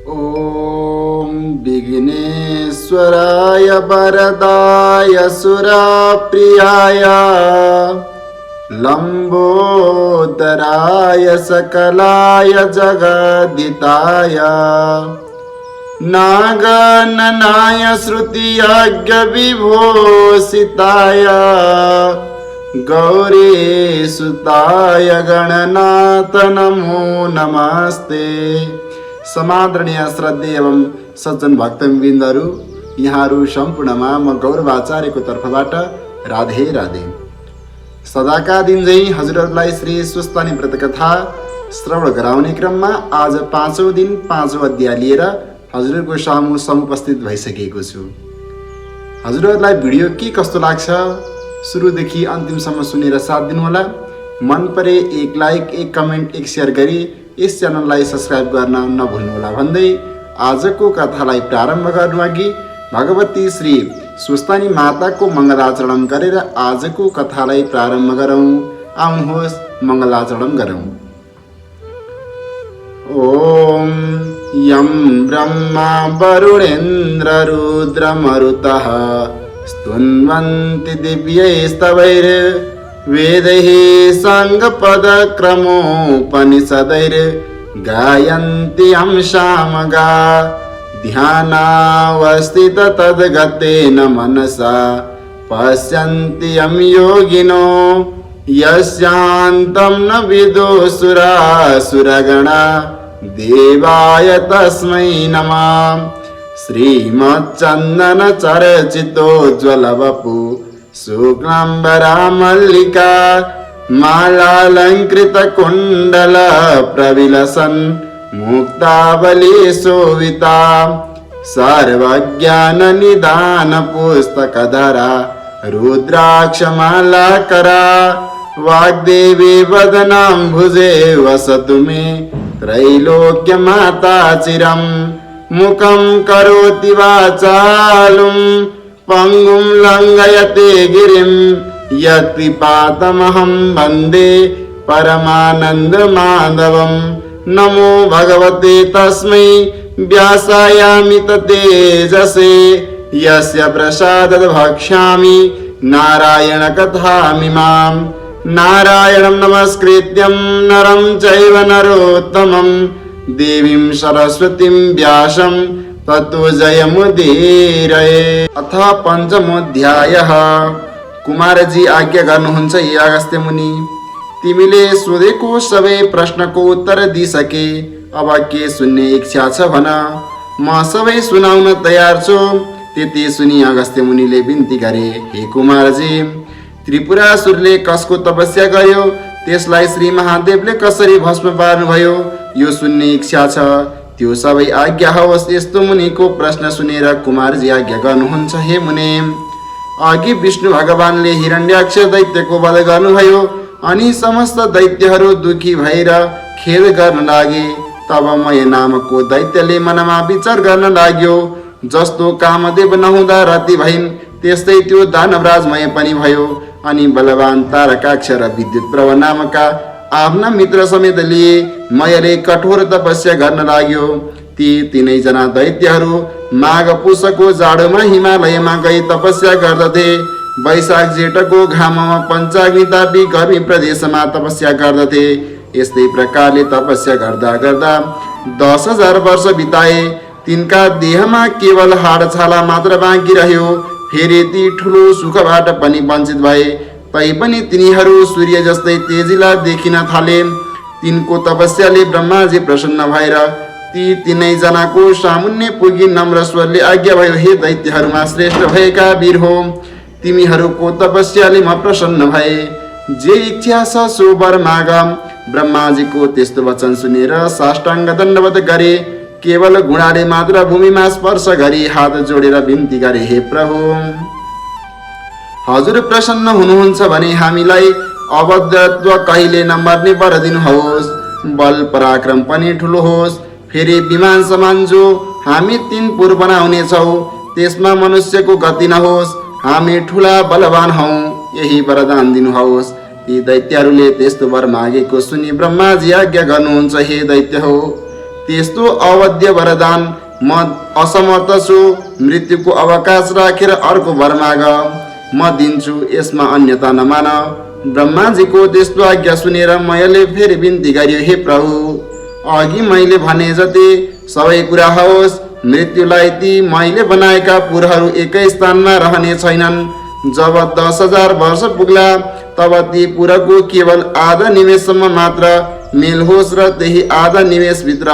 ॐ विघ्नेश्वराय वरदाय सुरप्रियाय लम्बोदराय सकलाय जगदिताय नागननाय श्रुतियज्ञविभूषिताय गौरीसुताय गणनाथ नमो नमस्ते। समादरणीय श्रद्धेय एवं सज्जन भक्तवृन्दहरू, यहाँहरू सम्पूर्णमा म गौरव आचार्यको तर्फबाट राधे राधे। सदाका दिन झै हजुरहरूलाई श्री सुस्तानी व्रतकथा श्रवण गराउने क्रममा आज 5औं दिन 5औं अध्याय लिएर हजुरहरूको सामु समुपस्थित भइसकेको छु। हजुरहरूलाई भिडियो के कस्तो लाग्छ सुरुदेखि अन्तिमसम्म सुनेर साथ दिनुहोला। मन परे एक लाइक, एक कमेन्ट, एक सेयर गरी यस च्यानललाई सब्स्क्राइब गर्न नभुल्नुहोला भन्दै आजको कथालाई प्रारम्भ गर्नु अघि भगवती श्री सुस्तानी माताको मङ्गलाचरण गरेर आजको कथालाई प्रारम्भ गरौँ। आउनुहोस् मङ्गलाचरण गरौँ। ओम यं ब्रह्मा वरुणेन्द्र रुद्रमरुतः स्तुन्वन्ति दिव्यैस्तवैर् वेदैः साङ्गपदक्रमोपनिषदैर् गायन्ति यं सामगा ध्यानावस्थित तद्गतेन मनसा पश्यन्ति यं योगिनो यस्यान्तं न विदुसुरासुरगणा देवाय तस्मै नमः। श्रीमच्चन्दन चर्चितोज्ज्वलवपु शुक्लाम्बरा मल्लिका मालालङ्कृत कुण्डल प्रविलसन् मुक्तावली शोभिता सर्वज्ञान निदान पुस्तकधरा रुद्राक्षमालाकरा वाग्देवी वदनाम्बुजे वसतु मे त्रैलोक्य माता चिरं मुखं करोति वाचालं पंगुं लंघयते गिरिं यत्कृपातमहं वन्दे परमानन्द माधवं। नमो भगवते तस्मै व्यासायामित तेजसे यस्य प्रसादत भक्ष्यामि नारायण कथामिमां। नारायणं नमस्कृत्यं नरं चैव नरोत्तमं देवीं सरस्वतीं व्यासं ततो जयमुदीरये। अथ पञ्चमोऽध्यायः। कुमारजी आज्ञा गर्नुहुन्छ, हे अगस्त्य मुनि, तिमीले सोधेको सबै प्रश्नको उत्तर दिइसके, अब के सुन्ने इच्छा छ भन, म सबै सुनाउन तयार छु। त्यति सुनि अगस्त्य मुनिले बिन्ती गरे, हे कुमारजी, त्रिपुरासुरले कसको तपस्या गर्यो, त्यसलाई श्री महादेवले कसरी भस्म पार्नुभयो, यो सुन्ने इच्छा छ। त्यो सबै आज्ञा होस्। यस्तो मुनिको प्रश्न सुनेर कुमारजी आज्ञा गर्नुहुन्छ, हे मुने, अघि विष्णु भगवानले हिरण्याक्ष दैत्यको वध गर्नुभयो अनि समस्त दैत्यहरू दुखी भएर खेद गर्न लागे। तब मय नामको दैत्यले मनमा विचार गर्न लाग्यो, जस्तो कामदेव नहुँदा रति भइन् त्यस्तै त्यो दानवराजमय पनि भयो। अनि बलवान तारकाक्ष र विद्युत प्रभ नामका आफ्ना मित्र समेत लिए मयले कठोर तपस्या गर्न लाग्यो। ती तीनैजना दैत्यहरू माघ पुषको जाडोमा हिमालयमा गई तपस्या गर्दथे। वैशाख जेठको घाममा पञ्चाग्नि तापी गर्मी प्रदेशमा तपस्या गर्दथे। यस्तै प्रकारले तपस्या गर्दा गर्दा 10,000 वर्ष बिताए। तिनका देहमा केवल हाडछाला मात्र बाँकी रह्यो। फेरि ती ठुलो सुखबाट पनि वञ्चित भए। तैपनि तिनीहरू सूर्य जस्तै तेजिला देखिन थाले। तिनको तपस्याले ब्रह्माजी प्रसन्न भएर ती तीनैजनाको सामुन्ने पुगी नम्र स्वरले आज्ञा भयो, हे दैत्यहरूमा श्रेष्ठ भएका वीर हो, तिमीहरूको तपस्याले म प्रसन्न भए। जे इच्छा छ सो वर माग। ब्रह्माजीको त्यस्तो वचन सुनेर साष्टाङ्ग दण्डवत गरे। केवल घुँडाले मात्र भूमिमा स्पर्श गरी हात जोडेर बिन्ती गरे, हे प्रभु, हजुर प्रसन्न हुनुहुन्छ भने हामीलाई अभद्रत्व कहिले नमर्ने वर दिनुहोस्। बल पराक्रम पनि ठुलो होस्। फेरि विमान समान जो हामी 3 पुर बनाउनेछौँ, त्यसमा मनुष्यको गति नहोस्। हामी ठुला बलवान हौ, यही वरदान दिनुहोस्। ती दैत्यहरूले त्यस्तो वर मागेको सुनि ब्रह्माजी आज्ञा गर्नुहुन्छ, हे दैत्य हो, त्यस्तो अवध्य वरदान म असमर्थ छु, मृत्युको अवकाश राखेर अर्को वर माग, म दिन्छु यसमा अन्यता नमान। ब्रह्माजीको त्यस्तो आज्ञा सुनेर मैले फेरि बिन्ती गर्यो, हे प्रभु, अघि मैले भने जति सबै कुरा होस्, मृत्युलाई ती मैले बनाएका पुरहरू एकै स्थानमा रहने छैनन्। जब 10,000 वर्ष पुग्ला तब ती पुरको केवल आधा निमेषसम्म मात्र मेल होस् र त्यही आधा निमेषभित्र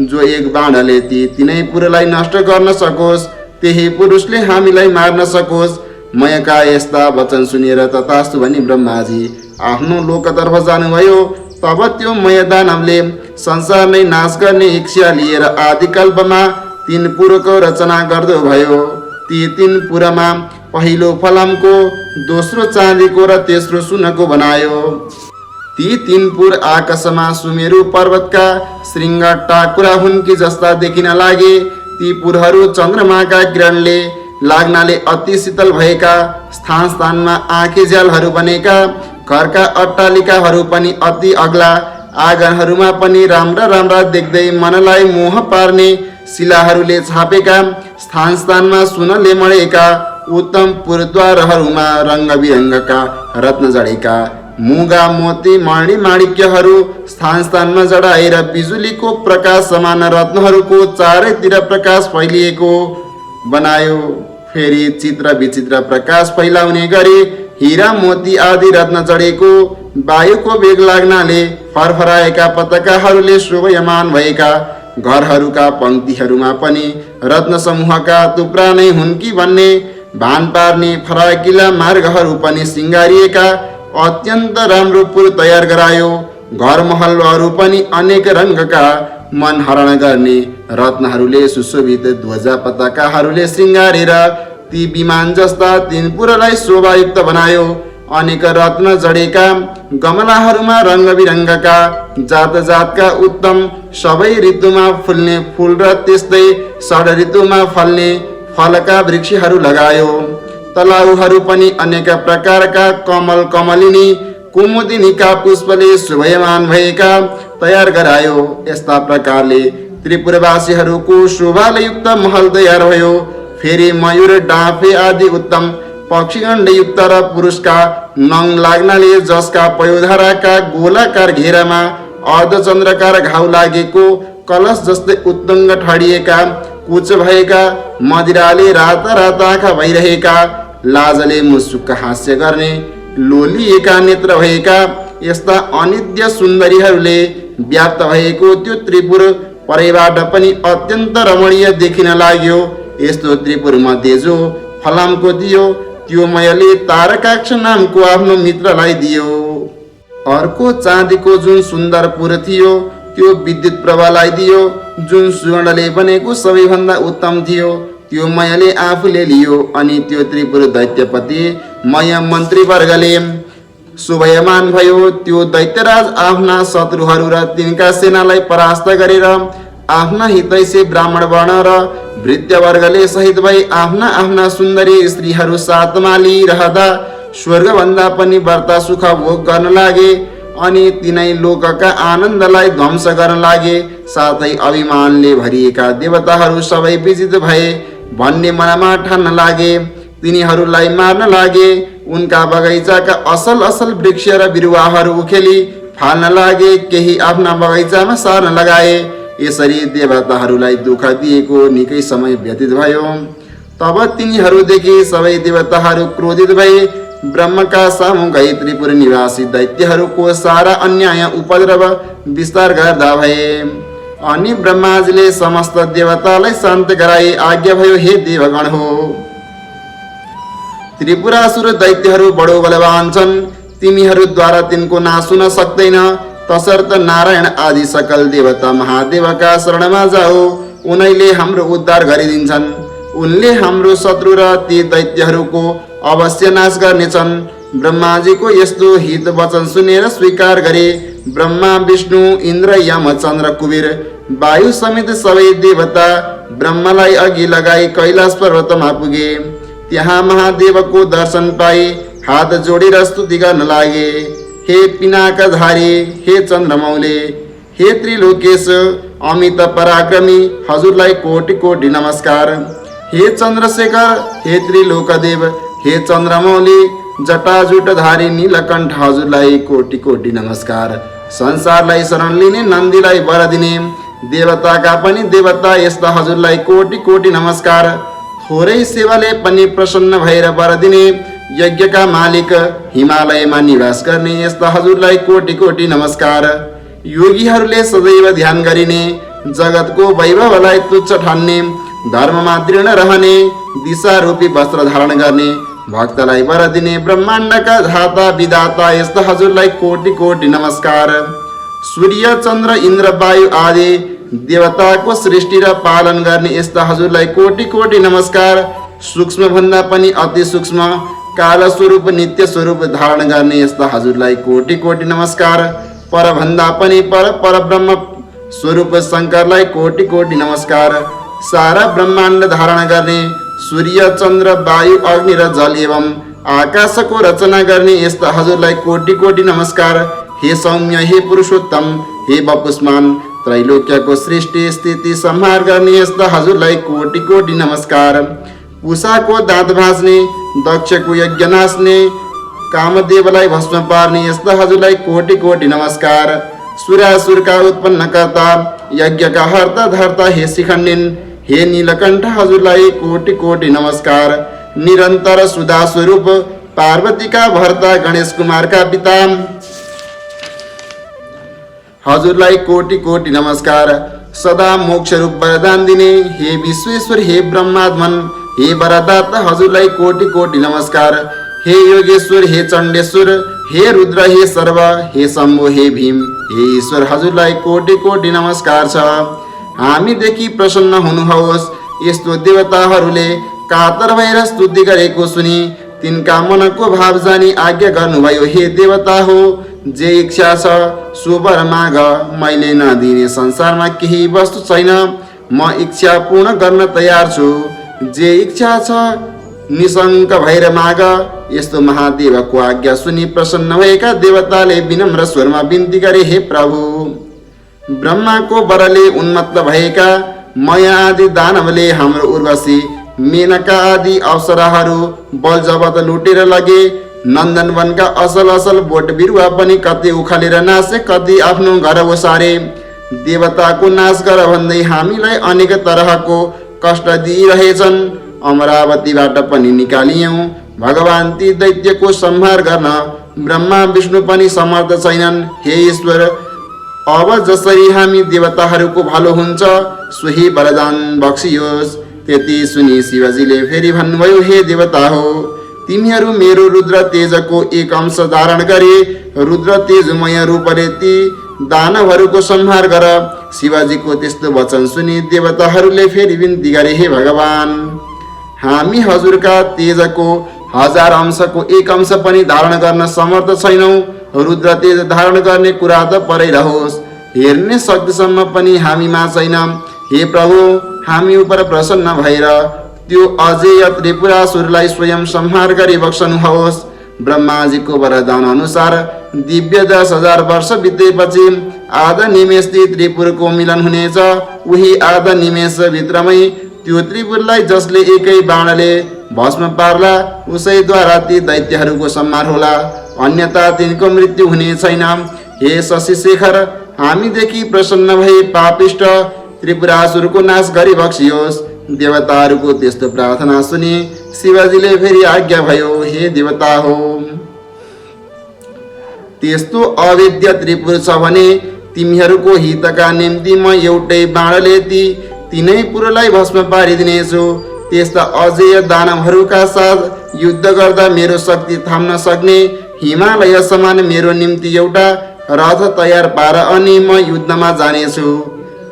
जो एक बाणले ती तिनै पुरलाई नष्ट गर्न सकोस्, त्यही पुरुषले हामीलाई मार्न सकोस्। मयका यस्ता वचन सुनेर तथास्तु भनी ब्रह्माजी आफ्नो लोकतर्फ जानुभयो। तब त्यो मय दानवले संसार नै नाश गर्ने इच्छा लिएर आदिकल्पमा 3 पुरको रचना गर्दो भयो। ती 3 पुरमा पहिलो फलामको, दोस्रो चाँदीको र तेस्रो सुनको बनायो। ती 3 पुर आकाशमा सुमेरु पर्वतका श्रृङ्ग टाकुरा हुन् कि जस्ता देखिन लागे। ती पुरहरू चन्द्रमाका किरणले लाग्नाले अति शीतल भएका, स्थान स्थानमा आँखे ज्यालहरू बनेका, घरका अट्टालिकाहरू पनि अति अग्ला, आँगनहरूमा पनि राम्रा राम्रा देख्दै मनलाई मोह पार्ने शिलाहरूले छापेका, स्थान स्थानमा सुनले मडेका उत्तम पुरद्वारहरूमा रङ्ग बिरङ्गका रत्न जडेका, मुगा मोती मणि माणिक्यहरू स्थान स्थानमा जडाएर बिजुलीको प्रकाश समान रत्नहरूको चारैतिर प्रकाश फैलिएको बनायो। फेरि चित्र विचित्र प्रकाश फैलाउने गरी हीरा मोती आदि रत्न जडेको, वायुको वेग लाग्नाले फरफराएका पताकाहरूले शोभयमान भएका घरहरूका पङ्क्तिहरूमा पनि रत्न समूहका टुक्रा नै हुन् कि भन्ने भान पार्ने फराकिला मार्गहरू पनि सिँगारिएका अत्यन्त राम्रो पुर तयार गरायो। घर महलहरू पनि अनेक रङ्गका मन हरण गर्ने रत्नहरूले सुशोभित ध्वजा पताकाहरूले श्रृङ्गारेर ती विमान जस्ता 3 पुरलाई शोभायुक्त बनायो। अनेक रत्न जडेका गमलाहरूमा रङ्ग बिरङ्गका जात जातका उत्तम सबै ऋतुमा फुल्ने फुल र त्यस्तै 6 ऋतुमा फल्ने फलका वृक्षहरू लगायो। तलाउहरू पनि अनेक प्रकारका कमल कमलिनी कुमुदिनीका पुष्पले शोभयमान भएका तयार गरायो। यस्ता प्रकारले त्रिपुरवासीहरूको शोभालयुक्त महल तयार भयो। फेरि मयूर डाँफे आदि उत्तम पक्षीगण्डयुक्त र पुरुषका नङ लाग्नाले जसका पयोधाराका गोलाकार घेरामा अर्धचन्द्रकार घाउ लागेको कलश जस्तै उत्तुङ्ग ठडिएका, कुच भएका, मदिराले राता राता आँखा भइरहेका, लाजले मुसुक्क हास्य गर्ने, लोलिएका नेत्र भएका यस्ता अनित्य सुन्दरीहरूले व्याप्त भएको त्यो त्रिपुर परैबाट पनि अत्यन्त रमणीय देखिन लाग्यो। यस्तो त्रिपुर मध्ये जो फलामको दियो त्यो मयले तारकाक्ष नामको आफ्नो मित्रलाई दियो। अर्को चाँदीको जुन सुन्दर पुर थियो त्यो विद्युत प्रभालाई दियो। जुन सुवर्णले बनेको सबैभन्दा उत्तम थियो त्यो मयले आफूले लियो। अनि त्यो त्रिपुर दैत्यपति मय मन्त्रीवर्गले शोभयमान भयो। त्यो दैत्यराज आफ्ना शत्रुहरू र तिनका सेनालाई परास्त गरेर आफ्ना हितैषी ब्राह्मण वर्ण र भृत्यवर्गले सहित भई आफ्ना आफ्ना सुन्दरी स्त्रीहरू साथमा लिइरहँदा स्वर्गभन्दा पनि बढ्ता सुख भोग गर्न लागे। अनि तिनै लोकका आनन्दलाई ध्वंस गर्न लागे। साथै अभिमानले भरिएका देवताहरू सबै विजित भए भन्ने मनमा ठान्न लागे। तिनीहरूलाई मार्न लागे। उनका बगैँचाका असल असल वृक्ष र बिरुवाहरू उखेली फाल्न लागे। केही आफ्ना बगैँचामा सार्न लगाए। यसरी देवताहरूलाई दुःख दिएको निकै समय व्यतीत भयो। तब तिनीहरूदेखि सबै देवताहरू क्रोधित भए। ब्रह्मका सामु गई त्रिपुर निवासी दैत्यहरूको सारा अन्याय उपद्रव विस्तार गर्दा भए। अनि ब्रह्माजीले समस्त देवतालाई शान्त गराई आज्ञा भयो, हे देवगण हो, त्रिपुरासुर दैत्यहरू बडो बलवान छन्। तिमीहरूद्वारा तिनको नाश हुन सक्दैन। तसर्थ नारायण आदि सकल देवता महादेवका शरणमा जाऊ। उनैले हाम्रो उद्धार गरिदिन्छन्। उनले हाम्रो शत्रु र ती दैत्यहरूको अवश्य नाश गर्नेछन्। ब्रह्माजीको यस्तो हित वचन सुनेर स्वीकार गरे। ब्रह्मा विष्णु इन्द्र यम चन्द्र कुबेर वायु समेत सबै देवता ब्रह्मलाई अघि लगाई कैलाश पर्वतमा पुगे। त्यहाँ महादेवको दर्शन पाई हात जोडेर स्तुति गर्न लागे। हे पिनाकधारी, हे चन्द्रमौले, हे त्रिलोकेश, अमित पराक्रमी हजुरलाई कोटि कोटि नमस्कार। हे चन्द्रशेखर, हे त्रिलोकदेव, हे चन्द्रमौली जटाजुटधारी नीलकण्ठ हजुरलाई कोटि कोटि नमस्कार। संसारलाई शरण लिने नन्दीलाई वर दिने देवताका पनि देवता यस्ता हजुरलाई कोटि कोटि नमस्कार। थोरै सेवाले पनि प्रसन्न भएर वर दिने यज्ञका मालिक हिमालयमा निवास गर्ने यस्ता हजुरलाई कोटि कोटि नमस्कार। योगीहरूले सदैव ध्यान गरिने जगतको वैभवलाई तुच्छ ठान्ने धर्ममा दृढ रहने दिशा रूपी वस्त्र धारण गर्ने भक्तलाई वर दिने ब्रह्माण्डका धाता विधाता यस्ता हजुरलाई कोटि कोटि नमस्कार। सूर्य चन्द्र इन्द्र वायु आदि देवताको सृष्टि र पालन गर्ने यस्ता हजुरलाई कोटि कोटि नमस्कार। सूक्ष्म भन्दा पनि अति सूक्ष्म काल स्वरूप नित्य स्वरूप धारण गर्ने यस्ता हजुरलाई कोटि कोटि नमस्कार। पर भन्दा पनि पर ब्रह्म स्वरूप शङ्करलाई कोटि कोटि नमस्कार। सारा ब्रह्माण्ड धारण गर्ने सूर्य चन्द्र वायु अग्नि र जल एवं आकाशको रचना गर्ने यस्ता हजुरलाई कोटि कोटि नमस्कार। हे सौम्य, हे पुरुषोत्तम, हे बपुष्मान त्रैलोक्यको सृष्टि स्थिति संहार गर्ने यस्ता हजुरलाई कोटि कोटि नमस्कार। उषाको दाँत भाँच्ने दक्षको यज्ञ नाच्ने कामदेवलाई भस्म पार्ने यस्ता हजुरलाई कोटि कोटि नमस्कार। सुरासुरका उत्पन्नकर्ता यज्ञका हर्ता धर्ता हे शिखण्डिन हे नीलकण्ठ हजुरलाई कोटि कोटि नमस्कार। निरन्तर सुधा स्वरूप पार्वतीका भर्ता गणेश कुमारका पिता हजुरलाई कोटि कोटि नमस्कार। सदा मोक्ष रूप वरदान दिने हे विश्वेश्वर, हे ब्रह्मात्मन, हे वरदाता हजुरलाई कोटि कोटि नमस्कार। हे योगेश्वर, हे चण्डेश्वर, हे रुद्र, हे सर्व, हे शम्भु, हे भीम, हे ईश्वर हजुरलाई कोटि कोटि नमस्कार छ। हामीदेखि प्रसन्न हुनुहोस्। यस्तो देवताहरूले कातर भएर स्तुति गरेको सुनि तिनका मनको भाव जानी आज्ञा गर्नुभयो। हे देवता हो, जे इच्छा छ सो वर माग, मैले नदिने संसारमा केही वस्तु छैन। म इच्छा पूर्ण गर्न तयार छु। जे इच्छा छ निशङ्क भएर माग। यस्तो महादेवको आज्ञा सुनि प्रसन्न भएका देवताले विनम्र स्वरमा बिन्ती गरे, हे प्रभु, ब्रह्माको वरले उन्मत्त भएका मया आदि दानवले हाम्रो उर्वशी मेनका आदि अप्सराहरू बल जबत लुटेर लगे। नन्दन वनका असल असल बोट बिरुवा पनि कति उखालेर नासे, कति आफ्नो घर ओसारे। देवताको नाश गर भन्दै हामीलाई अनेक तरहको कष्ट दिइरहेछन्। अमरावतीबाट पनि निकालियौँ। भगवान ती दैत्यको संहार गर्न ब्रह्मा विष्णु पनि समर्थ छैनन्। हे ईश्वर, अब जसरी हामी देवताहरूको भलो हुन्छ सोही वरदान बक्सियोस्। त्यति सुनि शिवजीले फेरि भन्नुभयो, हे देवता हो, तिमीहरू मेरो रुद्र तेजको एक अंश धारण गरे रुद्र तेजमय रूपले ती दानवहरूको संहार गर। शिवजीको त्यस्तो वचन सुनि देवताहरूले फेरि बिन्ती गरे, हे भगवान, हामी हजुरका तेजको 1000 अंशको एक अंश पनि धारण गर्न समर्थ छैनौँ। रुद्र तेज धारण गर्ने कुरा त परै रहोस्, हेर्ने शक्तिसम्म पनि हामीमा छैन। हे प्रभु, हामी उपर प्रसन्न भएर त्यो अजेय त्रिपुरासुरलाई स्वयं संहार गरी बक्सनुहोस्। ब्रह्माजीको वरदान अनुसार दिव्य 10,000 वर्ष बितेपछि आधा निमेष त्रिपुरको मिलन हुनेछ। उही आधा निमेष भित्रमै त्यो त्रिपुरलाई जसले एकै बाणले भस्म पार्ला उसैद्वारा ती दैत्यहरूको संहार होला, अन्यथा तिनको मृत्यु हुने छैन। हे शशिशेखर, हामीदेखि प्रसन्न भई पापिष्ट त्रिपुरासुरको नाश गरी बक्सियोस्। देवताहरूको त्यस्तो प्रार्थना सुनि शिवजीले फेरि आज्ञा भयो, हे देवता हो, त्यस्तो अवेद्य त्रिपुर छ भने तिमीहरूको हितका निम्ति म एउटै बाणले तीनै पुरलाई भस्म पारिदिनेछु। त्यस्ता अजेय दानवहरूका साथ युद्ध गर्दा मेरो शक्ति थाम्न सक्ने हिमालय समान मेरो निम्ति एउटा रथ तयार पार अनि म युद्धमा जानेछु।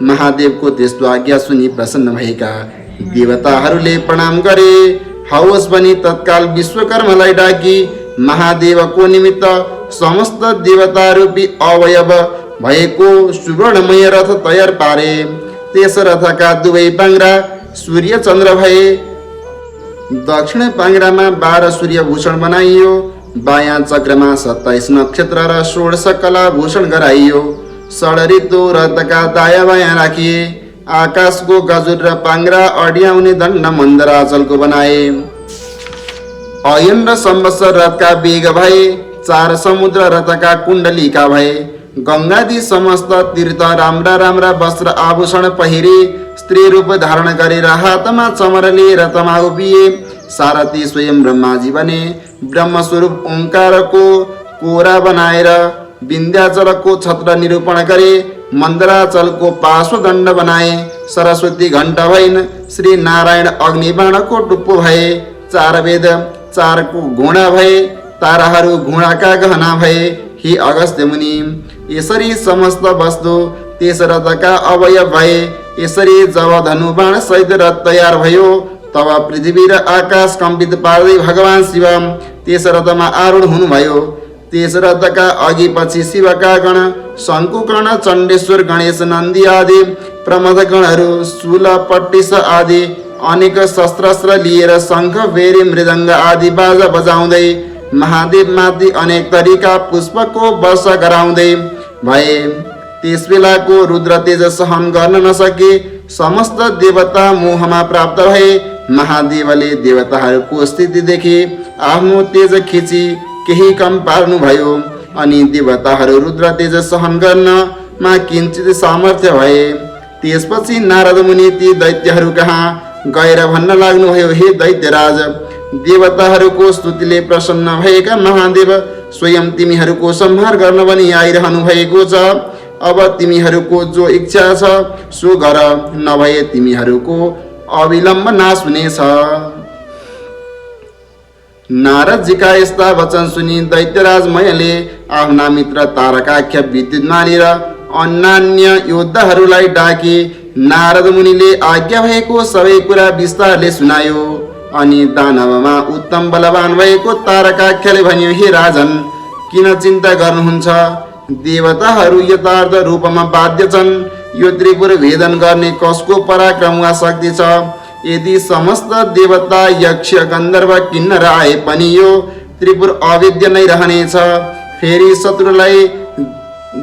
महादेवको त्यस्तो आज्ञा सुनि प्रसन्न भएका देवताहरूले प्रणाम गरे। हवस् भनी तत्काल विश्वकर्मालाई डाकी महादेवको निमित्त समस्त देवता रूपी अवयव भएको सुवर्णमय रथ तयार पारे। त्यस रथका दुवै पाङ्ग्रा सूर्य चन्द्र भए। दक्षिण पाङ्ग्रामा 12 सूर्य भूषण बनाइयो। बायाँ चक्रमा 27 नक्षत्र र 16 कला भूषण गराइयो। षड्ऋतु रथका दायाँ बायाँ राखिए। आकाशको गजुर र पाङ्ग्रा अड्याउने दण्ड मन्दराचलको बनाए। अयन र संवत्सर रथका वेग भए। 4 समुद्र रथका कुण्डलीका भए। गङ्गादि समस्त तीर्थ राम्रा राम्रा वस्त्र आभूषण पहिरे स्त्री रूप धारण गरेर हातमा चमरले रथमा उभिए। सारथी स्वयं ब्रह्माजी बने। ब्रह्मस्वरूप ओंकारको कोरा बनाएर विन्ध्याचलको छत्र निरूपण गरे। मन्दराचलको पार्श्वदण्ड बनाए। सरस्वती घण्ट भइन्। श्री नारायण अग्निबाणको टुप्पो भए। 4 वेद 4 घोडा भए। ताराहरू घोडाका गहना भए। हे अगस्त्य मुनि, यसरी समस्त वस्तु त्यस रथका अवयव भए। यसरी जब धनुबाण सहित रथ तयार भयो तब पृथ्वी र आकाश कम्पित पार्दै भगवान शिव त्यस रथमा आरूढ हुनुभयो। त्यस रथका अघि पछि शिवका गण शङ्कुकर्ण चण्डेश्वर गणेश नन्दी आदि प्रमथ गणहरू शूल पट्टिस आदि अनेक शस्त्रास्त्र लिएर शङ्ख भेरी मृदङ्ग आदि बाजा बजाउँदै महादेव माथि अनेक तरिका पुष्पको वर्षा गराउँदै भए। त्यस बेलाको रुद्र तेज सहन गर्न नसके समस्त देवता मोहमा प्राप्त भए। महादेवले देवताहरूको स्थिति देखे आफ्नो तेज खिची केही कम पार्नुभयो अनि देवताहरू रुद्र तेज सहन गर्नमा किञ्चित सामर्थ्य भए। त्यसपछि नारद मुनि ती दैत्यहरू कहाँ गएर भन्न लाग्नुभयो, हे दैत्यराज, देवताहरूको स्तुतिले प्रसन्न भएका महादेव स्वयं तिमीहरूको संहार गर्न पनि आइरहनु भएको छ। अब तिमीहरूको जो इच्छा छ सो गर, नभए तिमीहरूको अविलम्ब नाश हुनेछ। नारदजीका यस्ता वचन सुनि दैत्यराज मयले आफ्ना मित्र तारकाख्य विद्युन्माली र अन्यान्य योद्धाहरूलाई डाके। नारद मुनिले आज्ञा भएको सबै कुरा विस्तारले सुनायो अनि दानवमा उत्तम बलवान भएको तारकाख्यले भन्यो, हे राजन, किन चिन्ता गर्नुहुन्छ? देवताहरू यथार्थ रूपमा बाध्य छन्। यो त्रिपुर भेदन गर्ने कसको पराक्रम वा शक्ति छ? यदि समस्त देवता यक्ष गन्धर्व किन्नर आए पनि यो त्रिपुर अवेद्य नै रहनेछ। फेरि शत्रुलाई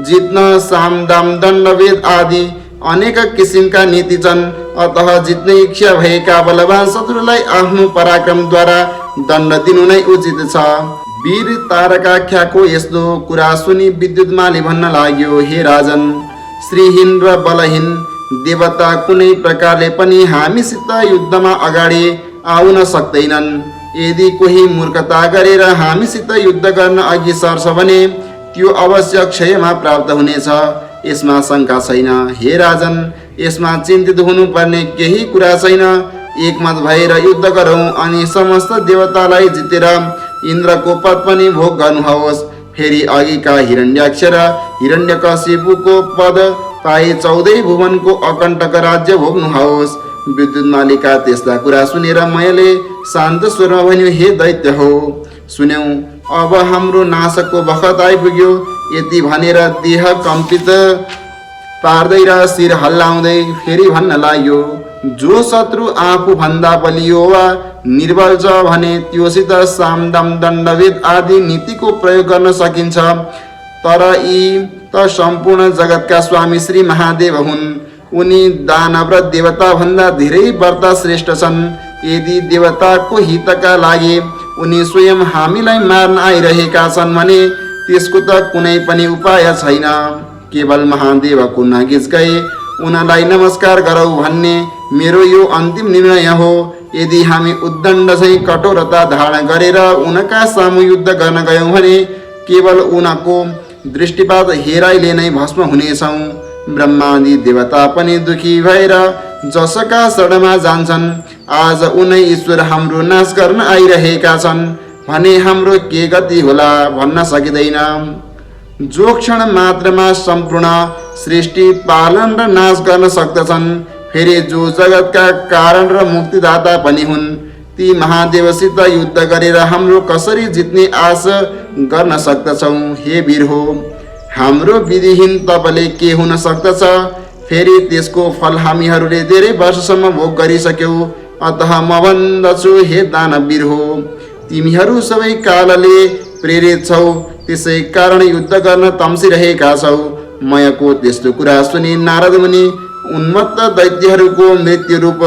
जित्न साम दाम दण्ड वेद आदि अनेक किसिमका नीति छन्। अतः जित्ने इच्छा भएका बलवान शत्रुलाई आफ्नो पराक्रमद्वारा दण्ड दिनु नै उचित छ। वीर तारकाख्यको यस्तो कुरा सुनि विद्युन्माली भन्न लाग्यो, हे राजन, श्रीहीन र बलहीन देवता कुनै प्रकारले पनि हामीसित युद्धमा अगाडि आउन सक्दैनन्। यदि कोही मूर्खता गरेर हामीसित युद्ध गर्न अघि सर्छ भने त्यो अवश्य क्षयमा प्राप्त हुनेछ। यसमा शङ्का छैन। हे राजन, यसमा चिन्तित हुनुपर्ने केही कुरा छैन। एकमत भएर युद्ध गरौँ अनि समस्त देवतालाई जितेर इन्द्रको पद पनि भोग गर्नुहोस्। फेरि अघिका हिरण्याक्ष र हिरण्यकशिपुको पद पाए 14 भुवनको अकण्टक राज्य भोग्नुहोस्। विद्युन्मालीका त्यस्ता कुरा सुनेर मैले शान्त स्वरमा भन्यो, हे दैत्य हो, सुन्यौ, अब हाम्रो नाशको बखत आइपुग्यो। यति भनेर देह कम्पित पार्दै र शिर हल्लाउँदै फेरि भन्न लाग्यो, जो शत्रु आफू भन्दा बलियो वा निर्बल छ भने त्योसित सामदाम दण्डभेद आदि नीतिको प्रयोग गर्न सकिन्छ। तर यी त सम्पूर्ण जगतका स्वामी श्री महादेव हुन्। उनी दानव र देवता भन्दा धेरै व्रत श्रेष्ठ छन्। यदि देवताको हितका लागि उनी स्वयं हामीलाई मार्न आइरहेका छन् भने त्यसको त कुनै पनि उपाय छैन। केवल महादेवको नजिक गए उनलाई नमस्कार गरौ भन्ने मेरो यो अन्तिम निर्णय हो। यदि हामी उद्दण्ड चाहिँ कठोरता धारण गरेर उनका सामु युद्ध गर्न गयौँ भने केवल उनको दृष्टिपात हेराइले नै भस्म हुनेछौँ। ब्रह्मादि देवता पनि दुखी भएर जसका शरणमा जान्छन्। आज उनै ईश्वर हाम्रो नाश गर्न आइरहेका छन् भने हाम्रो के गति होला भन्न सकिँदैन। जो क्षण मात्रमा सम्पूर्ण सृष्टि पालन र नाश गर्न सक्दछन्, फेरि जो जगतका कारण र मुक्तिदाता पनि हुन्, ती महादेवसित युद्ध गरेर हाम्रो कसरी जित्ने आश गर्न सक्दछौँ? हे वीर हो, हाम्रो विधिहीन तपले के हुन सक्दछ? फेरि त्यसको फल हामीहरूले धेरै वर्षसम्म भोग गरिसक्यौँ। अतः म भन्दछु, हे दानवीर हो, तिमीहरू सबै कालले प्रेरित छौ, त्यसै कारण युद्ध गर्न तम्सिरहेका छौ। मयको त्यस्तो कुरा सुनि नारद मुनि उन्मत्त दैत्यहरूको मृत्यु रूप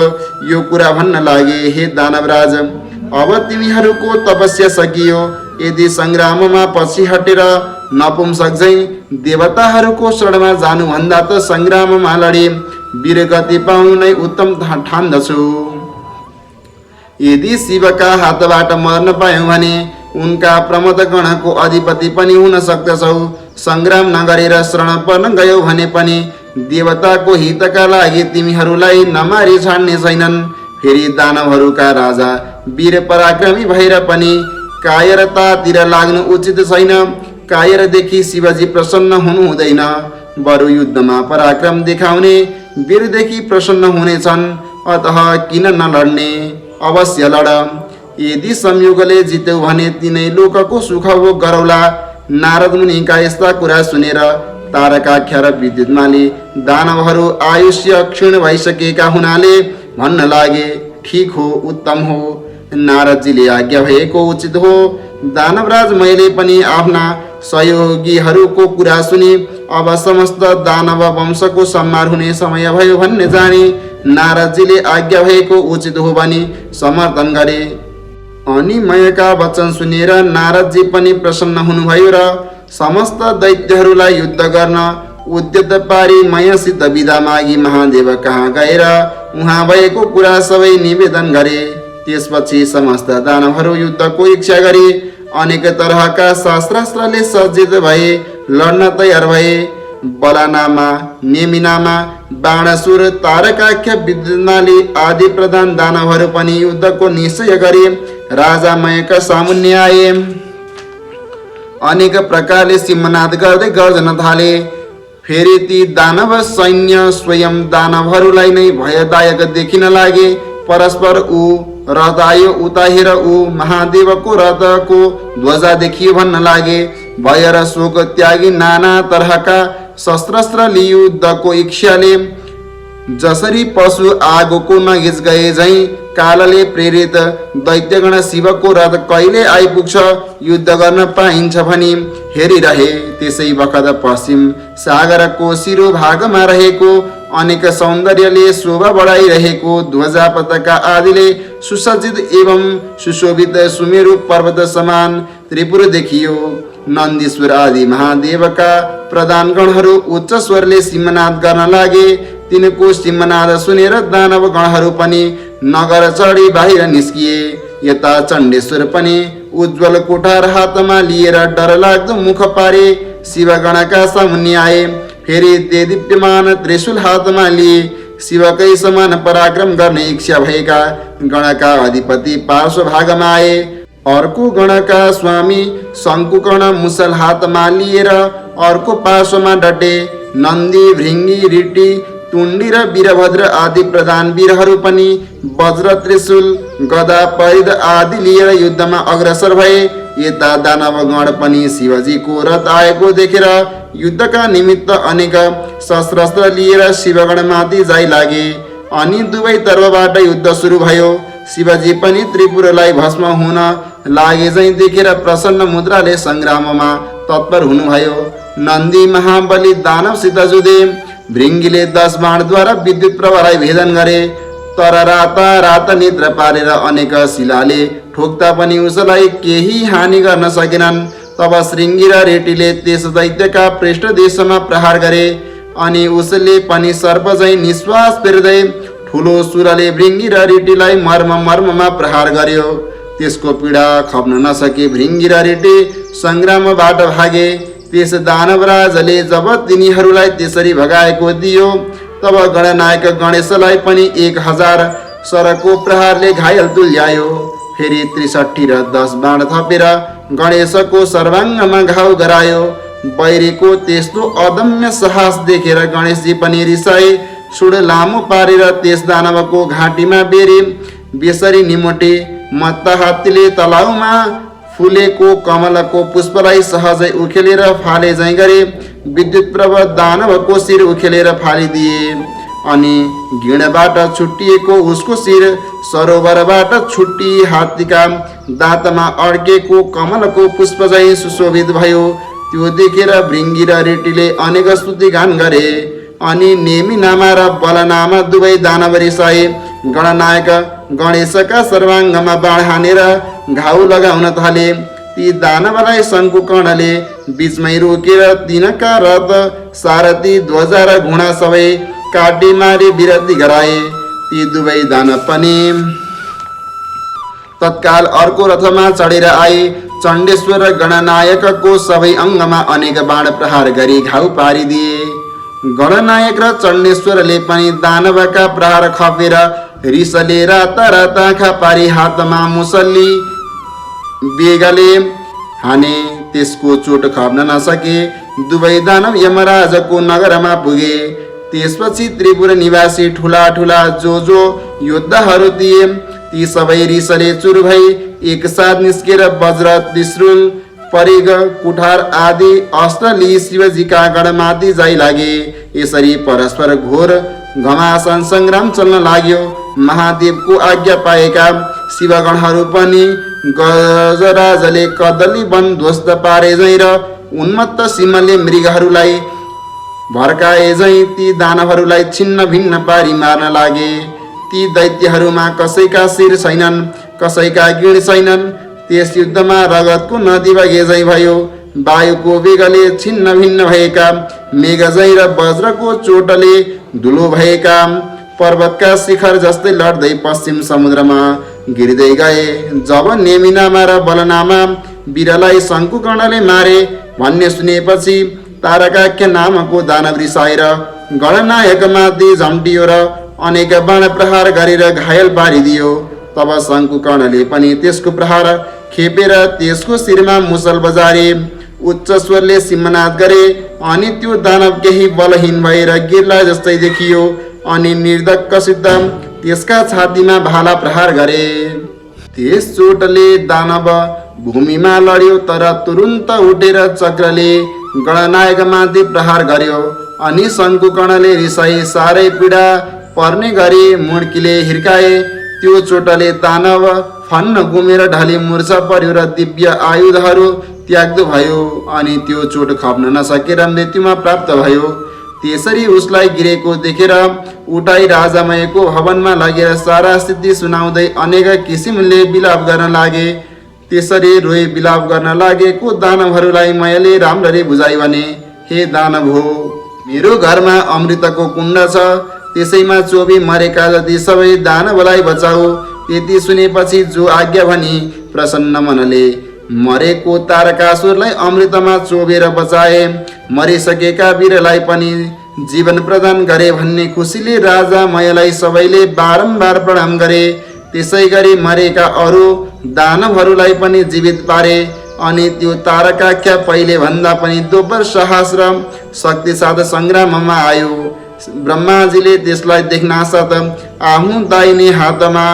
यो कुरा भन्न लागे, हे दानवराज, अब तिमीहरूको तपस्या सकियो। यदि सङ्ग्राममा पछि हटेर नपुंसक झैँ देवताहरूको शरणमा जानुभन्दा त सङ्ग्राममा लडे वीरगति पाउनु नै उत्तम ठान्दछु। यदि शिवका हातबाट मर्न पायौँ भने उनका प्रमदगणको अधिपति पनि हुन सक्दछौ। सङ्ग्राम नगरेर शरण पर्न गयौ भने पनि देवताको हितका लागि तिमीहरूलाई नमारी छाड्ने छैनन्। फेरि दानवहरूका राजा वीर पराक्रमी भएर पनि कायरतातिर लाग्नु उचित छैन। कायरदेखि शिवजी प्रसन्न हुनु हुँदैन, बरु युद्धमा पराक्रम देखाउने वीरदेखि प्रसन्न हुनेछन्। अतः किन नलड्ने, अवश्य लड। यदि संयोगले जित्यौ भने तिनै लोकको सुख भोग गरौला। नारद मुनिका यस्ता कुरा सुनेर तारकाख्य र विद्युतमाली दानवहरू आयुष्य क्षीण भइसकेका हुनाले भन्न लागे, ठिक हो, उत्तम हो। नारदजीले आज्ञा भएको उचित हो। दानवराज, मैले पनि आफ्ना सहयोगीहरूको कुरा सुनि अब समस्त दानव वंशको संहार हुने समय भयो भन्ने जाने। नारदजीले आज्ञा भएको उचित हो भनी समर्थन गरे। अनि मयका वचन सुनेर नारदजी पनि प्रसन्न हुनुभयो र समस्त दैत्यहरूलाई युद्ध गर्न उद्यत पारी मयसित बिदा मागी महादेव कहाँ गएर उहाँ भएको कुरा सबै निवेदन गरे। त्यसपछि समस्त दानवहरू युद्धको इच्छा गरे। अनेक तरहका शस्त्रास्त्रले सज्जित भए, लड्न तयार भए। बलानामा, नेमिनामा, बाणासुर, तारकाख्य, विद्युतमाली आदि प्रधान दानवहरू पनि युद्धको निश्चय गरे राजा मयका सामुन्ने आए। अनेक प्रकारले सिंहनाद गर्दै गर्जन थाले। फेरि ती दानव सैन्य स्वयं दानवहरूलाई नै भयदायक देखिन लागे। परस्पर ऊ रथ आयो, उता हेर ऊ महादेवको रथको ध्वजा देखियो भन्न लागे। भय र शोक त्यागी नाना तरहका शस्त्रास्त्र लिई युद्धको इच्छाले जसरी पशु आगोको नगिच गए झैँ कालले प्रेरित दैत्यगण शिवको रथ कहिले आइपुग्छ, युद्ध गर्न पाइन्छ भनी हेरिरहे। त्यसै बखत पश्चिम सागरको शिरो भागमा रहेको अनेक सौन्दर्यले शोभा बढाइरहेको ध्वजा पताका आदिले सुसज्जित एवं सुशोभित सुमेरु पर्वत समान त्रिपुर देखियो। नन्दीश्वर आदि महादेवका प्रधानगणहरू उच्च स्वरले सिंहनाद गर्न लागे। तिनको सिंहनाद सुनेर दानव गणहरू पनि नगर चढी बाहिर निस्किए। यता चण्डेश्वर पनि उज्जवल कोठार हातमा लिएर डरलाग्दो मुख पारे शिवगणका सामुन्ने आए। फेरि देदीप्यमान त्रिशूल हातमा लिए शिवकै समान पराक्रम गर्ने इच्छा भएका गणका अधिपति पार्श्व भागमा आए। अर्को गणका स्वामी शङ्कुकर्ण मुसल हातमा लिएर अर्को पार्श्वमा डटे। नन्दी, भृङ्गी, ऋटी, तुण्डी र वीरभद्र आदि प्रधान वीरहरू पनि वज्र, त्रिशूल, गदा, परिद आदि लिएर युद्धमा अग्रसर भए। यता दानवगण पनि शिवजीको रथ आएको देखेर युद्धका निमित्त अनेक शस्त्रास्त्र लिएर शिवगणमाथि जाइ लागे। अनि दुवै तर्फबाट युद्ध सुरु भयो। शिवजी पनि त्रिपुरलाई भस्म हुन लागे झैँ देखेर प्रसन्न मुद्राले सङ्ग्राममा तत्पर हुनुभयो। नन्दी महाबली दानवसित जुधे। भृङ्गीले 10 बाणद्वारा विद्युत प्रवाहलाई भेदन गरे। तर रात निद्रा पारेर अनेक शिलाले ठोक्दा पनि उसलाई केही हानि गर्न सकेनन्। तब श्रृङ्गी र रेटीले त्यस दैत्यका पृष्ठदेशमा प्रहार गरे। अनि उसले पनि सर्प झैँ निश्वास फेर्दै ठुलो सुरले भृङ्गी र रेटीलाई मर्ममा प्रहार गर्यो। त्यसको पीडा खप्न नसके भृङ्गी र रेटी सङ्ग्रामबाट भागे। त्यस दानवराजले जब तिनीहरूलाई त्यसरी भगाएको दियो तब गणनायक गणेशलाई पनि 1000 सरको प्रहारले घायल तुल्यायो। फेरि 63 र 10 बाण थपेर गणेशको सर्वाङ्गमा घाउ गरायो। बैरीको त्यस्तो अदम्य साहस देखेर गणेशजी पनि रिसाए। सुड लामो पारेर त्यस दानवको घाँटीमा बेरे। बेसरी निमोटे मत्ता हात्तीले तलाउमा फुलेको कमलको पुष्पलाई सहजै उखेलेर फाले झैँ गरे। विद्युत प्रभ दानवको शिर उखेलेर फालिदिए। अनि घिँडबाट छुट्टिएको उसको शिर सरोवरबाट छुट्टी हात्तीका दाँतमा अड्केको कमलको पुष्प झैँ सुशोभित भयो। त्यो देखेर भृङ्गी र रेटीले अनेक स्तुति गान गरे। अनि नेमिनामा र बलनामा दुवै दानव रिसाए। गणनायक गणेशका सर्वाङ्गमा बाण हानेर घाउ लगाउन थाले। ती दानवलाई शङ्कुकर्णले बीचमै रोकेर तिनका रथ सारथी ध्वजा र घोडा सबै काटी मारी विरति गराए। ती दुवै दानव पनि तत्काल अर्को रथमा चढेर आए। चण्डेश्वर र गणनायकको सबै अङ्गमा अनेक बाण प्रहार गरी घाउ पारिदिए। गणनायक र चण्डेश्वरले पनि दानवका प्रहार खपेर रिसले राता राता आँखा पारी हातमा मुसल्ली बेगले हाने। त्यसको चोट खप्न नसके। दुवै दानव यमराजको नगरमा पुगे। त्यसपछि त्रिपुर निवासी ठुला ठुला जो योद्धाहरू थिए ती सबै रिसले चुर भई एकसाथ निस्केर वज्र त्रिशूल परिग कुठार आदि अस्त्र लिई शिवजीका गढमाथि जाइ लागे। यसरी परस्पर घोर घमासान सङ्ग्राम चल्न लाग्यो। महादेवको आज्ञा पाएका शिवगणहरू पनि गजराजले कदली वन ध्वस्त पारे झैँ र उन्मत्त सिंहले मृगहरूलाई भड्काए झैँ ती दानवहरूलाई छिन्न भिन्न पारी मार्न लागे। ती दैत्यहरूमा कसैका शिर छैनन्, कसैका गिड छैनन्। त्यस युद्धमा रगतको नदी बगे झैँ भयो। वायुको वेगले छिन्न भिन्न भएका मेघ झैँ र वज्रको चोटले धुलो भएका पर्वतका शिखर जस्तै लड्दै पश्चिम समुद्रमा गिर्दै गए। जब नेमिनामा र बलनामा वीरलाई शङ्कुकर्णले मारे भन्ने सुनेपछि तारकाख्य नामको दानव रिसाएर गणनायकमाथि झम्टियो र अनेक बाण प्रहार गरेर घायल पारिदियो। तब शङ्कुकर्णले पनि त्यसको प्रहार खेपेर त्यसको शिरमा मुसल बजारे। उच्च स्वरले सिंहनाद गरे। अनि त्यो दानव केही बलहीन भएर गिर्ला जस्तै देखियो। अनि निर्धक्कसित त्यसका छातीमा भाला प्रहार गरे। त्यस चोटले दानव भूमिमा लड्यो तर तुरुन्त उठेर चक्रले गणनायकमाथि प्रहार गर्यो। अनि शङ्कुकर्णले रिसाई साह्रै पीडा पर्ने गरी मुड्कीले हिर्काए। त्यो चोटले दानव फन्न गुमेर ढली मूर्छा पर्यो र दिव्य आयुधहरू त्याग्दो भयो। अनि त्यो चोट खप्न नसकेर मृत्युमा प्राप्त भयो। त्यसरी उसलाई गिरेको देखेर उठाई राजामयको भवनमा लगेर सारा स्थिति सुनाउँदै अनेक किसिमले विलाप गर्न लागे। त्यसरी रोई विलाप गर्न लागेको दानवहरूलाई मैले राम्ररी बुझाइ भने, हे दानव हो, मेरो घरमा अमृतको कुण्ड छ, त्यसैमा चोबी मरेका जति सबै दानवलाई बचाऊ। यति सुनेपछि जो आज्ञा भनी प्रसन्न मनले मरेको तारकासुरलाई अमृतमा चोबेर बचाए। मरिसकेका वीरलाई पनि जीवन प्रदान गरे भन्ने खुसीले राजा मयलाई सबैले बारम्बार प्रणाम गरे। त्यसै गरी मरेका अरू दानवहरूलाई पनि जीवित पारे। अनि त्यो तारकाख्य पहिले भन्दा पनि दोब्बर साहस र शक्ति साथ सङ्ग्राममा आयो। ब्रह्माजीले त्यसलाई देख्नासाथ आफ्नो दाहिने हातमा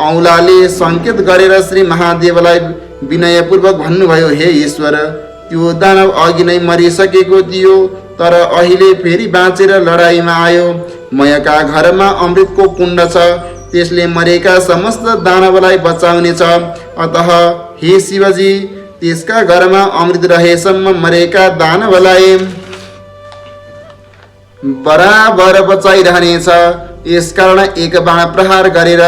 औँलाले सङ्केत गरेर श्री महादेवलाई विनयपूर्वक भन्नुभयो, हे ईश्वर, त्यो दानव अघि नै मरिसकेको थियो तर अहिले फेरि बाँचेर लडाइँमा आयो। मयका घरमा अमृतको कुण्ड छ, त्यसले मरेका समस्त दानवलाई बचाउनेछ। अतः हे शिवजी, त्यसका घरमा अमृत रहेसम्म मरेका दानवलाई बराबर बचाइरहनेछ। यसकारण एक बाण प्रहार गरेर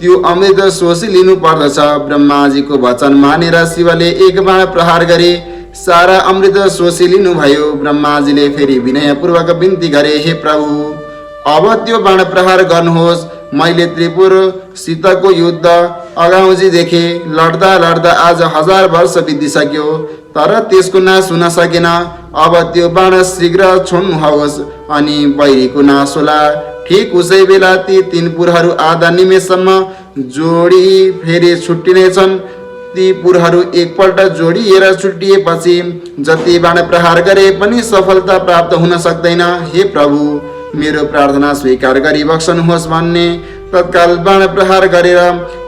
त्यो अमृत सोसी लिनु पर्दछ। ब्रह्माजीको वचन मानेर शिवले एक बाण प्रहार गरे। सारा अमृत सोसी लिनुभयो। ब्रह्माजीले फेरि विनयपूर्वक बिन्ती गरे, हे प्रभु, अब त्यो बाण प्रहार गर्नुहोस्। मैले त्रिपुरसितको युद्ध अगाउँजी देखे। लड्दा लड्दा आज 1000 वर्ष बितिसक्यो तर त्यसको नाश हुन सकेन। अब त्यो बाण शीघ्र छोड्नुहोस् अनि बैरीको नाश होला। ठिक उसै बेला ती 3 पुरहरू आधा निमेषसम्म जोडी फेरि छुट्टिनेछन्। ती पुरहरू एकपल्ट जोडिएर छुट्टिएपछि जति बाण प्रहार गरे पनि सफलता प्राप्त हुन सक्दैन। हे प्रभु, मेरो प्रार्थना स्वीकार गरी बक्सनुहोस् भन्ने तत्काल बाण प्रहार गरेर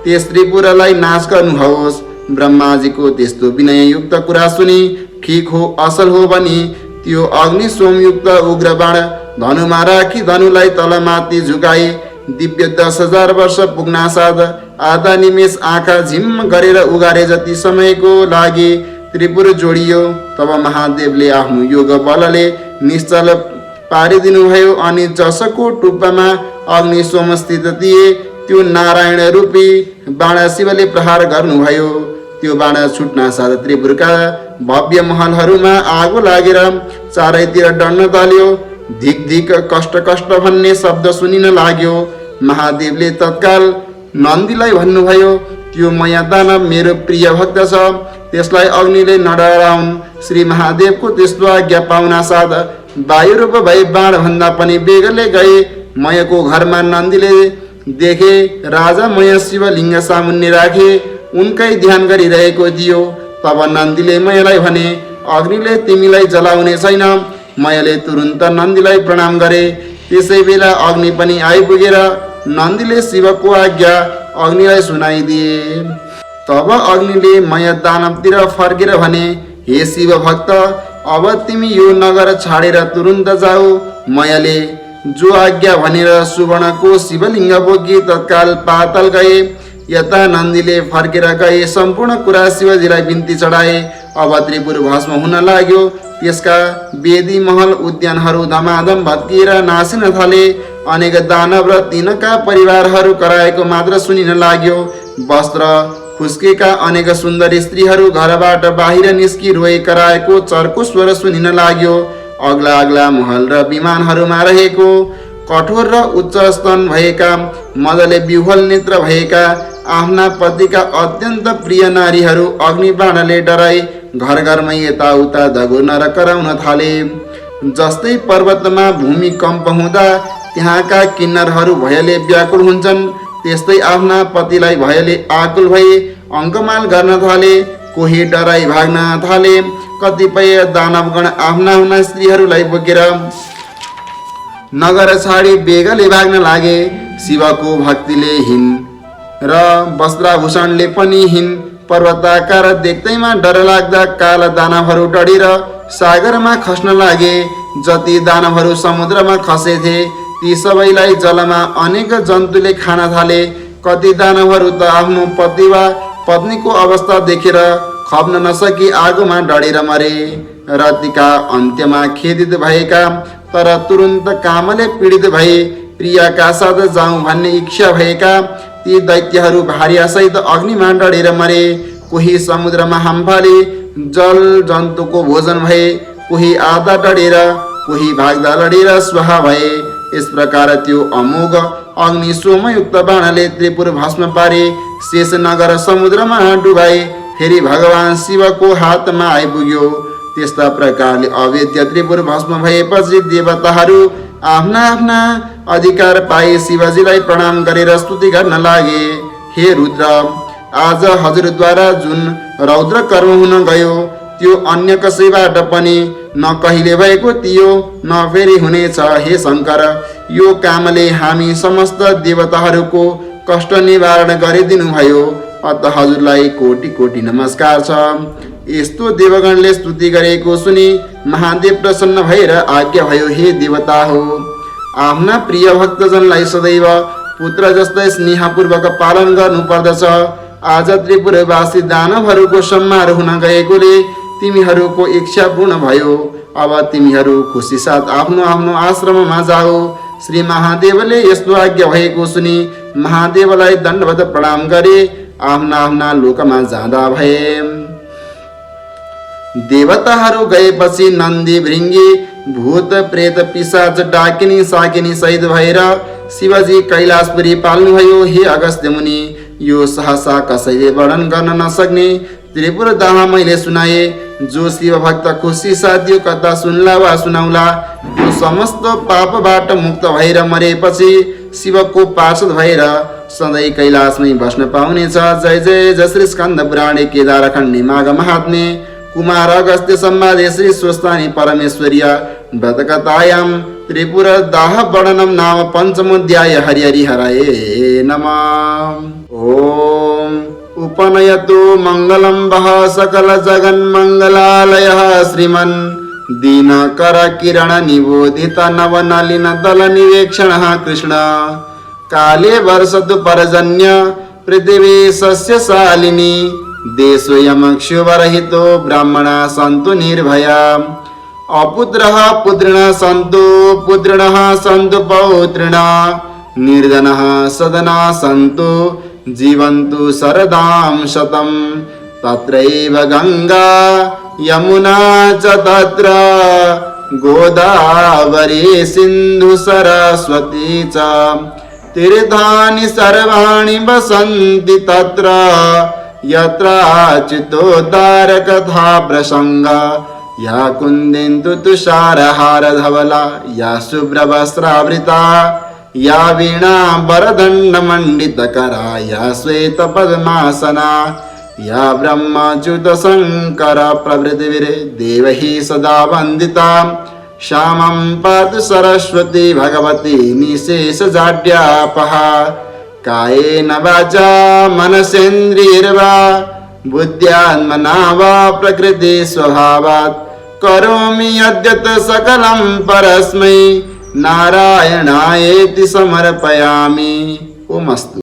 त्यस त्रिपुरालाई नाश गर्नुहोस्। ब्रह्माजीको त्यस्तो विनययुक्त कुरा सुनि ठिक हो, असल हो भनी त्यो अग्नि सोमयुक्त उग्र बाण धनुमा राखी धनुलाई तलमाथि झुकाई दिव्य 10,000 वर्ष पुग्नासाथ आधा निमेष आँखा झिम्म गरेर उगारे जति समयको लागि त्रिपुर जोडियो। तब महादेवले आफ्नो योग बलले निश्चल पारिदिनुभयो अनि जसको टुप्पामा अग्नि सोमस्थित थिए त्यो नारायण रूपी बाण शिवले प्रहार गर्नुभयो। त्यो बाण छुट्न साथ त्रिपुरका भव्य महलहरूमा आगो लागेर चारैतिर डढ्न थाल्यो। धिक धिक कष्ट कष्ट भन्ने शब्द सुनिन लाग्यो। महादेवले तत्काल नन्दीलाई भन्नुभयो, त्यो मया दानव मेरो प्रिय भक्त छ, त्यसलाई अग्निले नडराउन्। श्री महादेवको त्यस्तो आज्ञा पाउना साथ वायु रूप भई बाण भन्दा पनि बेगले गए। मयको घरमा नन्दीले देखे राजा मय शिवलिङ्ग सामुन्ने राखे उनकै ध्यान गरिरहेको थियो। तब नन्दीले मयलाई भने, अग्निले तिमीलाई जलाउने छैन। मयले तुरुन्त नन्दीलाई प्रणाम गरे। त्यसै बेला अग्नि पनि आइपुगेर नन्दीले शिवको आज्ञा अग्निलाई सुनाइदिए। तब अग्निले मय दानवतिर फर्केर भने, हे शिव भक्त, अब तिमी यो नगर छाडेर तुरुन्त जाऊ। मयले जो आज्ञा भनेर सुवर्णको शिवलिङ्ग बोकी तत्काल पाताल गए। यता नन्दीले फर्केर गए सम्पूर्ण कुरा शिवजीलाई बिन्ती चढाए। अब त्रिपुर भस्म हुन लाग्यो। त्यसका वेदी महल उद्यानहरू धमाधम भत्किएर नासिन थाले। अनेक दानव र तिनका परिवारहरू कराएको मात्र सुनिन लाग्यो। वस्त्र खुस्केका अनेक सुन्दर स्त्रीहरू घरबाट बाहिर निस्कि रोए कराएको चर्को स्वर सुनिन लाग्यो। अग्ला अग्ला महल र विमानहरूमा रहेको कठोर र उच्च स्तन भएका मदले विह्वल नेत्र भएका आफ्ना पतिका अत्यन्त प्रिय नारीहरू अग्निबाणले डराई घर घरमै यताउता दगुर्न र कराउन थाले। जस्तै पर्वतमा भूमिकम्प हुँदा त्यहाँका किन्नरहरू भयले व्याकुल हुन्छन्, त्यस्तै आफ्ना पतिलाई भयले आकुल भई अङ्कमाल गर्न थाले। कोही डराई भाग्न थाले। कतिपय दानवगण आफ्ना आफ्ना स्त्रीहरूलाई बोकेर नगर छाडी बेगले भाग्न लागे। शिवको भक्तिले हिन र वस्त्राभूषणले पनि हिन पर्वताकार देख्दैमा डर लाग्दा काला दानवहरू डढेर सागरमा खस्न लागे। जति दानवहरू समुद्रमा खसेथे ती सबैलाई जलमा अनेक जन्तुले खान थाले। कति दानवहरू त आफ्नो पति वा पत्नीको अवस्था देखेर खप्न नसकी आगोमा डढेर मरे। रातिका अन्त्यमा खेदित भएका तर तुरुन्त कामले पीडित भए प्रियाका साथ जाउँ भन्ने इच्छा भएका ती दैत्यहरू भार्यासहित अग्निमा डढेर मरे। कोही समुद्रमा हामफाले जल जन्तुको भोजन भए, कोही आधा डढेर, कोही भाग्दा लडेर स्वाहा भए। यस प्रकार त्यो अमोघ अग्नि सोमयुक्त बाणले त्रिपुर भस्म पारे। शेष नगर समुद्रमा डुबाए। फेरि भगवान शिवको हातमा आइपुग्यो। त्यस्ता प्रकारले अवेद्य त्रिपुर भस्म भएपछि देवताहरू आफ्ना आफ्ना अधिकार पाए शिवजीलाई प्रणाम गरेर स्तुति गर्न लागे। हे रुद्र, आज हजुरद्वारा जुन रौद्र कर्म हुन गयो त्यो अन्य कसैबाट पनि न कहिले भएको थियो न फेरि हुनेछ। हे शङ्कर, यो कामले हामी समस्त देवताहरूको कष्ट निवारण गरिदिनु भयो, अत हजुरलाई कोटि कोटि नमस्कार छ। यस्तो देवगणले स्तुति गरेको सुनि महादेव प्रसन्न भएर आज्ञा भयो, हे देवता हो, आफ्ना प्रिय भक्तजनलाई सदैव पुत्र जस्तै स्नेहपूर्वक पालन गर्नुपर्दछ। आज त्रिपुरवासी दानवहरूको सम्हार हुन गएकोले तिमीहरूको इच्छा पूर्ण भयो। अब तिमीहरू खुसी साथ आफ्नो आफ्नो आश्रममा जाओ। श्री महादेवले यस्तो आज्ञा भएको सुनि महादेवलाई दण्डवत प्रणाम गरे आफ्ना आफ्ना लोकमा जाँदा भए। देवताहरू गएपछि नन्दी भृङ्गी भूत प्रेत पिशाच डाकिनी साकिनी सहित भएर शिवजी कैलाशपुरी पाल्नुभयो। हे अगस्त्य मुनि, यो सहसा कसैले वर्णन गर्न नसक्ने त्रिपुर दाह मैले सुनाए। जो शिव भक्त खुसी साथ यो कथा सुन्ला वा सुनाउला त्यो समस्त पापबाट मुक्त भएर मरेपछि शिवको पार्षद भएर सधैँ कैलाशमै बस्न पाउनेछ। जय जय जय श्री स्कन्द पुराणे केदारखण्डे माघ महात्मे कुमार अगस्त्य संवादे श्री स्वस्तानि परमेश्वर्य व्रतकथायां त्रिपुर दाह वर्णनम नाम पंचमोऽध्याय। हरि हरि हरये नमः। ओम उपनयतु मंगलम वह सकल जगन्मंगलालयः श्रीमन् दीनकर किरण निबोधित नवनलिन दल निवेक्षणः कृष्ण काले वर्षतु पर्जन्य पृथिवी सस्यशालिनी देशोऽयमक्षुवरहितो ब्राह्मणाः सन्तु निर्भया अपुत्रः पुत्रिणः सन्तु पुत्रिणः सन्तु पौत्रिणः निर्धनः सदनाः सन्तु जीवन्तु शरदां शतम् तत्रैव गङ्गा यमुना च तत्र गोदावरी सिन्धु सरस्वती च तीर्थानि सर्वाणि वसन्ति तत्र यत्राच्युतोद्धारकथा प्रसङ्गा या कुन्देन्दु तुषारहारधवला या शुभ्रवस्त्रावृता या वीणा वरदण्डमण्डितकरा या श्वेतपद्मासना या ब्रह्मच्युतशङ्कर प्रभृतिभिरे देवैः सदा वन्दिता श्यामं पातु सरस्वती भगवती निशेषजाड्यापहा कायेन वाचा मनसेन्द्रियैर्वा बुद्ध्यात्मना वा प्रकृतिस्वभावात् करोमि यद्यत् सकलं परस्मै नारायणायेति समर्पयामि। ओम अस्तु।